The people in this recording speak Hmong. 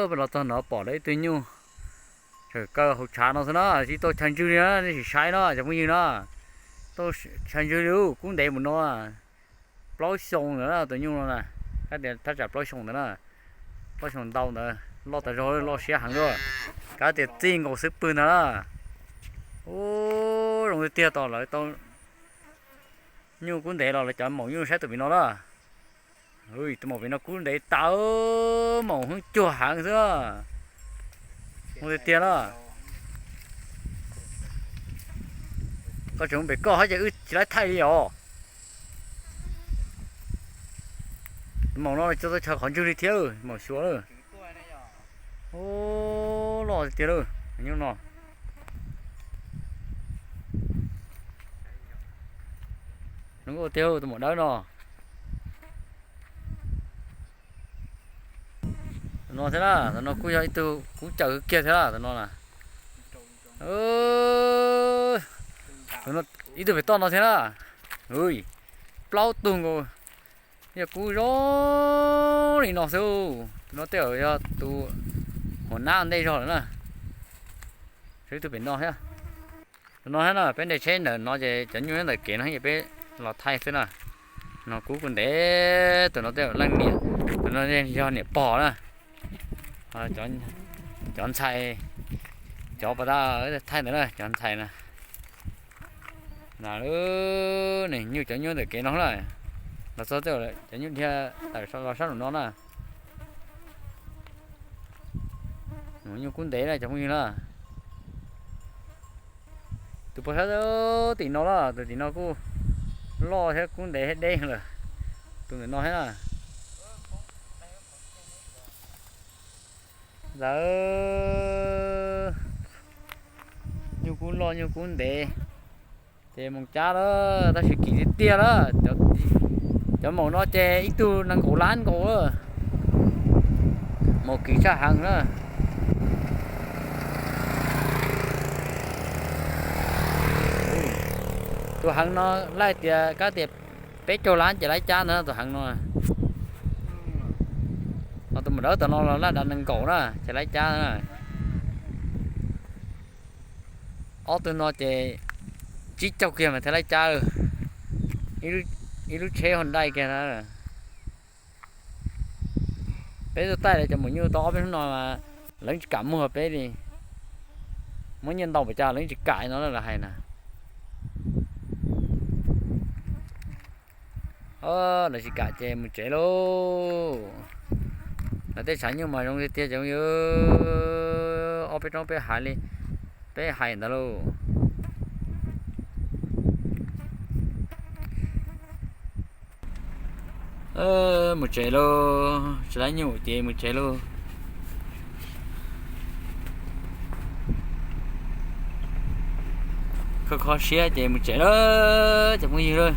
Los txog no pom lawv ib tug nyuj tseem kaw hauv tshav no xwb na, tsis tau chaw ntswg li na, nej sim saib no cov phooj ywg na. Tau chaw ntswg li, kub ntev mus no plaub xyoo ntawd na, tus nyuj no na. Kav tias thaj tsam plaub xyoo ntawd na, plaub xyoo ntau ntawd, loj tas zog, loj siab heev li. Kav tias txij nkaus xub pwg ntag na. Ub, zoo tiag tiag, tos lawv tau nyuj kub ntev los lawv cov maum nyuj saib tus pem no na. Tus maum pem no kub ntev tas, maum heev, cuag heev xwb. Zoo tiag tiag na. Koj tseem mus pem koj hab ces wb tsis laib thaij li os. Maum no tsis tau chaw qhov ntswg li thiab, maum xyuas lawm. Ub, loj tiag tiag lawm nyuj no. Zoo nkauj tiag tus maum dawb no. Tus no thiab na, tus no kuj yog ib tug kub cawm kiag thiab na, tus no na. Ib tug pem toj no thiab na. Plaub tug nkaus, yog kub zoo li no xwb. Tus no tej zaum yog tus hua nab ntej zog lawm na. Ib tug pem no thiab. Tus no thiab na, peb nres tsheb ntawm no ces cov nyuj nyob ntawm kev no ces peb los thaij xwb na. No kub kuj ntev, tus no tej zaum leej niam, tus no yog niam pog na. Cov ntxhais, cov pas tas thaij ntawd na, cov ntxhais na. Na, niam nyuj cov nyuj ntawm kev no na. Los txog tej zaum cov nyuj dhia tawm los sab nraum no na. Nyuj kub ntev na cov phooj ywg na. Tus pog sab tim no na, tus tim no kuj loj thiab kub ntev thiab deb lawm. Tus ntawm no thiab na. Ntawd, nyuj kub loj nyuj kub ntev, ces moos cab lawm, tab sis kim tiag tiag lawm. Cov maum no ces ib tug nees nkaum lab nkaus, maum kim tshaj heev na. Tus heev no laj tias kab tias peb caug lab ces laib cab ntag tus heev no. Ho tus maum dawb tom no los laj dav nees nkaum na ces laib cab na. Ob tug no ces tsib caug kiag mas thiaj laib cab. Ib lub tsheb Hyundai kiag na. Peb tuaj taij lawv cov maum nyuj tau ob peb hnub no mas lawv tsis kam muag peb li. Muab nyiaj ntau pes tsawg lawv tsis kam no lawv hais na. Lawv tsis kam ces mus tsev lauj. Lawv tej tshav nyuj mas zoo tiag tiag, zoo li ob peb roob peb hais li, peb hais ntawd lauj. Mus tsev lauj, tsis laib nyuj ces mus tsev lauj. Kho kho siab ces mus tsev lauj cov phooj ywg lauj.